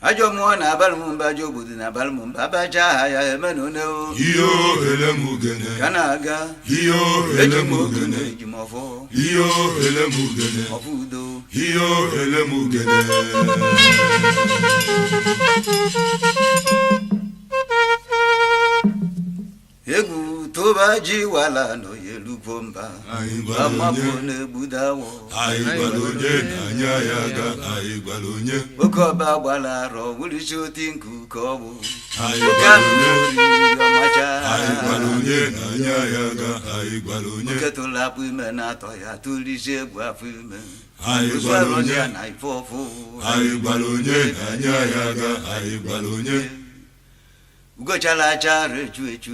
Ajọ mmụọ na-abalị m mba, ajọ obodo na-abalị m mba, abacha aha ya eme na one o. Iyo elemugene. Ka na-aga. Iyo eji m ogene elemugene. Eji m ọfọ. Iyo elemugene. Ọfọ udo. Iyo elemugene. Egwu tụba ji wala n'oyelugbo mba. Anyị gwara amapụ onye. Na-egbuda awọ. Anyị gwara onye na anya ya ga, anyị gwara onye. Oke ọba gbara arọ wulisi oti nku ka ọ bụ Anyị oke gwara anụ onye. Oriri ọmacha. Anyị gwara onye na anya ya ga, anyị gwara onye. Oke tụrụ akpụ ime na-atọ ya tụlisi egwu afọ ime. Anyị ozu gwara arọzi onye. Ya na ife ọfụ. Anyị gwara onye na anya ya ga, anyị gwara onye. Ugochala acha rechu echu.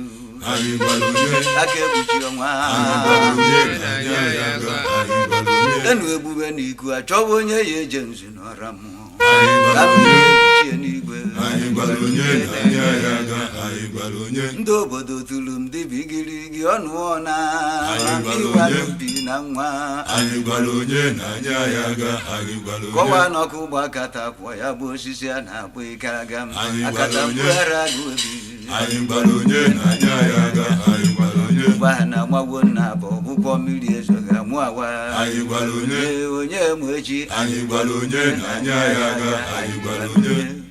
Anyị gwara onye. Aka ekpuchi ọnwa. Anyị gwara onye na anya ya ga, anyị gwara onye. Enu egbube n'iku achọwa onye ya eje nzu n'ọra mmụọ. Anyị ka gwara mmiri onye. ekpuchie n'igwe. Anyị gwara onye na anya ya ga, anyị gwara onye. Ndị obodo tụrụ m dibịa igirigi ọnụ ọna. Anyị gwara ịwalụ onye. Mpi na nwa. Anyị gwara onye na anya ya ga, anyị gwara kọwa onye. N'ọkụ gbakata kwọ ya bụ osisi a na-akpọ ịkaraga m. Anyị gwara akata onye. mkpụghara agụ obi. Anyị gwara onye na anya ya ga, anyị gwara onye. Mgbe ahụ na amagwo nna bụ ọbụkwọ mmiri ezoga mụ awa. Anyị gwara onye. Ee, onye mụ echi. Anyị gwara onye na anya ya ga, anyị gwara onye.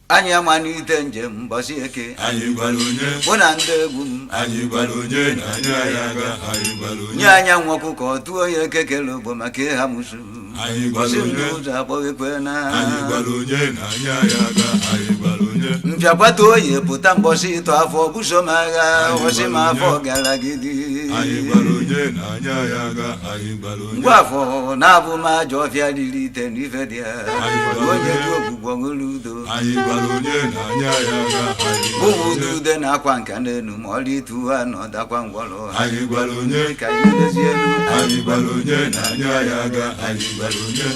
Anyị amalite njem mbọsị eke. Anyị gwara onye. Mụ na ndị egwu m. Anyị gwara onye na anya ya ga, anyị gwara nye onye. Anyanwụ ọkụkọ tụọ ya ekekele ogbo maka ịha musu. Anyị gwara kwụsị m onye. n'ụzọ akpọghịkwe na. Anyị gwara onye na anya ya ga, anyị gwara onye. Mpịakwata oyi pụta mbọsị ịtọ afọ buso m agha. Anyị ọsị m gwara afọ onye. gara gidi. Anyị gwara onye na anya ya ga, anyị gwara onye. Ngwa afọ na-abụ m ajọ ọfịa riri ite n'ife dị ya. Anyị gwara onye onye. ji ogbugbo ṅụrụ udo. Anyị gwara onye na anya ya ga, anyị gwara bụbụ onye. Udude na-akwa nka n'elu ma ọlị itu ha nọdakwa ngwọrọ. Anyị gwara onye. Ka anyị dozie elu. Anyị gwara onye na anya ya ga, anyị gwara onye.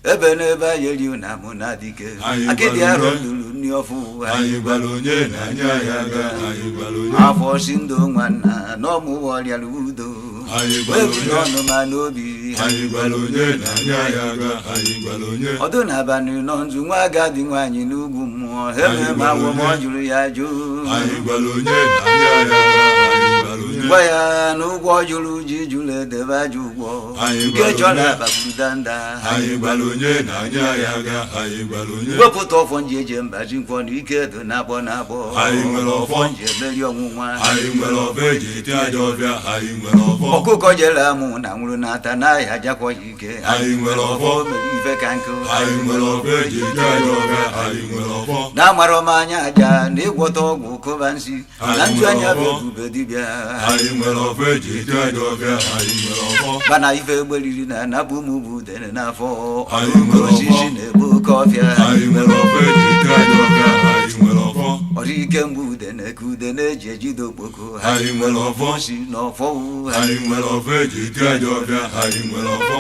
Ebe n'ebe ayeri na mụ na dike. Anyị akịdị gwara arọ onye. lụrụ nri ọfụ. Anyị gwara onye na anya ya ga, anyị gwara onye. Afọ si ndụ nwanna n'ọmụwa ọrịara udo. Anyị gwara ebu onye. N'ọnụ ma n'obi. Anyị gwara onye na anya ya ga, anyị gwara onye. Ọdụ n'abalị nọ nzu nwa agadi nwaanyị n'ugwu mmụọ Anyị eme ma gwara awọ ma ọ onye. jụrụ ya jụ. Anyị gwara onye na anya ya ga, anyị gwara onye. Gwa ya na ụgwọ jụrụ ji jụrụ edebe aja ụgwọ. Anyị nke gwara chọrọ onye. abagburu danda. Anyị gwara onye na anya ya ga, anyị gwara onye. Wepụta ọfọ nji eje mbaji nkwọ na ike do na-abọ na-abọ. Anyị nwere ọfọ. Nji emeri ọnwụnwa. Anyị nwere ọfọ eji eti aja ọbịa, anyị nwere ọfọ. Ọkụkọ jere amụ na nwụrụ na-ata n'ahịa jakwa ya ike. Anyị nwere ọfọ. Mere ife ka nkụ. Anyị nwere ọfọ eji eti aja ọbịa, anyị nwere ọfọ. Na-amara m anya aja na ịgwọta ọgwụ kụba nsi na Anyị ntụ nwere anya bụ ọfọ. ebube dibịa. Anyị nwere ọfọ eji eti aja ọbịa, anyị nwere ọfọ. Mana ife egberiri na anapụ ụmụ bụ udene n'afọ. Anyị oke nwere ọfọ. Osisi na-egbu oke ọfịa. Anyị nwere ọfọ eji eti aja ọbịa, anyị nwere ọfọ. Ọrụ ike mgbe udene ka udene eji ejide okpoko. Anyị nwere ọfọ. Si n'ọfọ. Anyị nwere ọfọ eji eti aja ọbịa, anyị nwere ọfọ.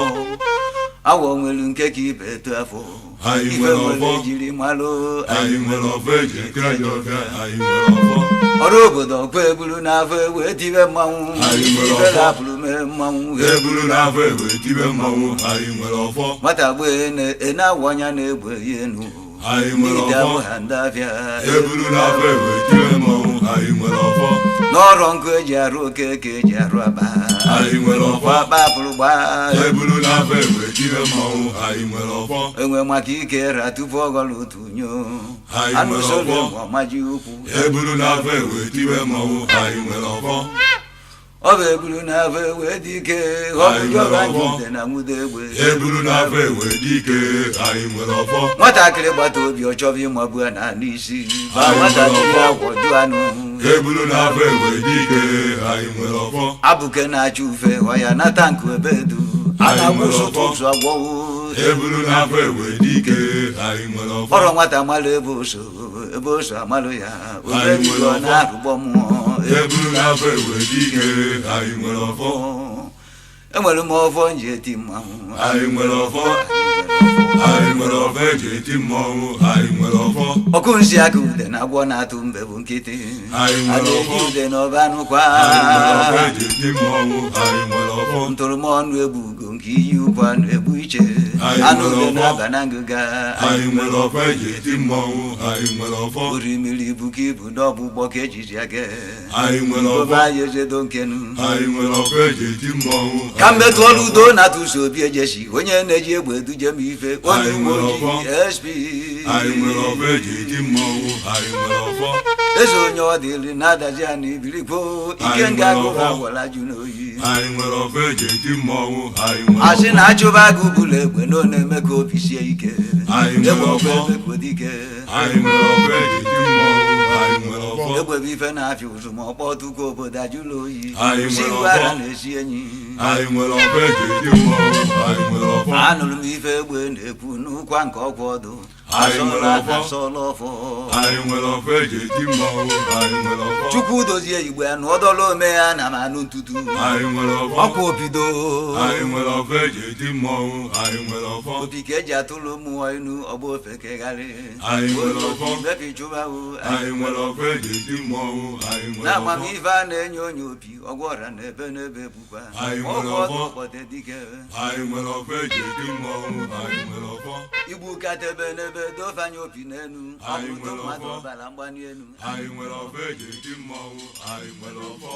Awọ nwere nke ka ibe eto afọ. Anyị ife nwere nwere ọfọ. ejiri malụ. Anyị nwere ọfọ eji eti aja ọbịa, anyị nwere ọfọ. Ọrụ obodo ọkwa eburu n'afọ wee tibe mmanwụ. Anyị nwere ife ọfọ. lapụrụ mee mmanwụ. Eburu n'afọ ewe tibe mmanwụ, anyị nwere ọfọ. Nwata gbee na-awụ anya na-egbe ya enu. Anyị nwere ite ọfọ. abụ ha ndị afịa. Eburu n'afọ ewe tibe mmanwụ, anyị nwere ọfọ. N'ọrọ nkụ eji arụ oke ka eji arụ akpa. Anyị nwere ọfọ. Akpa pụrụ gbaa. Eburu n'afọ ewe tibe mmanwụ, anyị nwere ọfọ. Enwe maka ike ra tupu ọ ghọrọ otu nyo. Anyị anụ nwere soro ọfọ. ọmaji ukwu. Eburu n'afọ ewe tibe mmanwụ, anyị nwere ọfọ. Ọ bụ eburu n'afọ wee dị ike ọ bụ Anyị nwere jọba ọfọ. njide na nwude egbe. Eburu n'afọ ewe dị ike, anyị nwere ọfọ. Nwatakịrị gbata obi ọ chọba ịmagbu ya na n'isi ba Anyị nwere nwatakịrị ọfọ. agwọ jụ anụ. Eburu n'afọ ewe dị ike, anyị nwere ọfọ. Abụke na-achụ ufe ọ ya nata nkụ ebe edu a Anyị nwere na-akwụsị ọfọ. ụtụtụ agwọwo. Eburu n'afọ ewe dị ike, anyị nwere ọfọ. Ọrọ nwata malụ ebe oso ebe oso amalụ ya Anyị obe nwere bido ọfọ. na-arụgbọ mmụọ. Eburu n'afọ ewe dị ike, anyị nwere ọfọ. Enwere m ọfọ nji eti mmanwụ. Anyị nwere ọfọ. Anyị nwere ọfọ. Anyị nwere ọfọ eji eti mmọnwụ. Anyị nwere ọfọ. Ọkụ nsị aka ude na agwọ na-atụ mbe bụ nkịtị. Anyị A nwere na-eji ọfọ. ude n'ọba anụkwa. Anyị nwere ọfọ eji eti mmọnwụ. Anyị nwere ọfọ. Ntụrụmọnụ egbu ugo nke iyi ụkwụ anụ egbu iche. Anyị Anụ nwere ude ọfọ. na-aba na ngịga. Anyị nwere ọfọ eji eti mmọnwụ. Anyị nwere ọfọ. Orimiri ibu ka ibu n'ọgbụgbọ ka ejiji aga. Anyị nwere Obe ọfọ. anyị ejedo nkenu. Anyị nwere ọfọ eji eti mmọnwụ. Ka mmetụ ọrụ udo na-atụso obi ejesi onye na-eji egbe eduje m ife onye Anyị uwe nwere ojii ọfọ. SP. Anyị nwere ọfọ eji eti mmọnwụ. Anyị nwere ọfọ. Eze onye ọ dịrị na-adazi ya na ibirikwo ike Anyị nga nwere agụ ọfọ. agwala jụ n'oyi. Anyị nwere ọfọ eji eti mmọnwụ. Anyị nwere Asị ọfọ. na achụba agụ bụla egbe na ọ na-eme ka obi sie ike. Anyị nwere Egbe ọkụ ọfọ. ebe kwodike. Anyị nwere ọfọ eji eti mmọnwụ. Anyị nwere ọfọ. Egbe bụ ife na-afịa ụzụ ma ọ kpọtụkwa obodo ajụla oyi. Anyị nwere Si ọfọ. ara na-esi enyi. Anyị nwere ọfọ eji eti mmọnwụ. Anyị nwere ọfọ. Anụrụ m ife egbe na-ekwu n'ụkwa nke ọkwa ọdụ. Anyị nwere Asọla ọfọ. asọla ọfọ. Anyị nwere ọfọ eji eti mmọnwụ. Anyị nwere ọfọ. Chukwu dozie igbe ya na ọdọla ome ya na m anụ ntutu. Anyị nwere ọfọ. Ọkwa obido. Anyị nwere ọfọ eji eti mmọnwụ. Anyị nwere ọfọ. Opi ka eji atụrụ mmụọ inu ọgba ofe kegharị. Anyị nwere ọfọ. Mebi chụbawo. Anyị nwere ọfọ eji eti mmọnwụ. Anyị nwere Na ọfọ. amamife a na-enye onye opi ọgwụ ọra na ebe n'ebe bụkwa. Anyị nwere Ọkwa ọdụ ọfọ. ọkpọte dike. Anyị nwere ọfọ eji eti mmọnwụ. Anyị nwere ọfọ. Igbu katebe n'ebe dofanye opi n'enu. Ọ Anyị bụrụ nwere mmadụ ọfọ. ọbara mgbali elu. Anyị nwere ọfọ eji eti mmọnwụ. Anyị nwere ọfọ.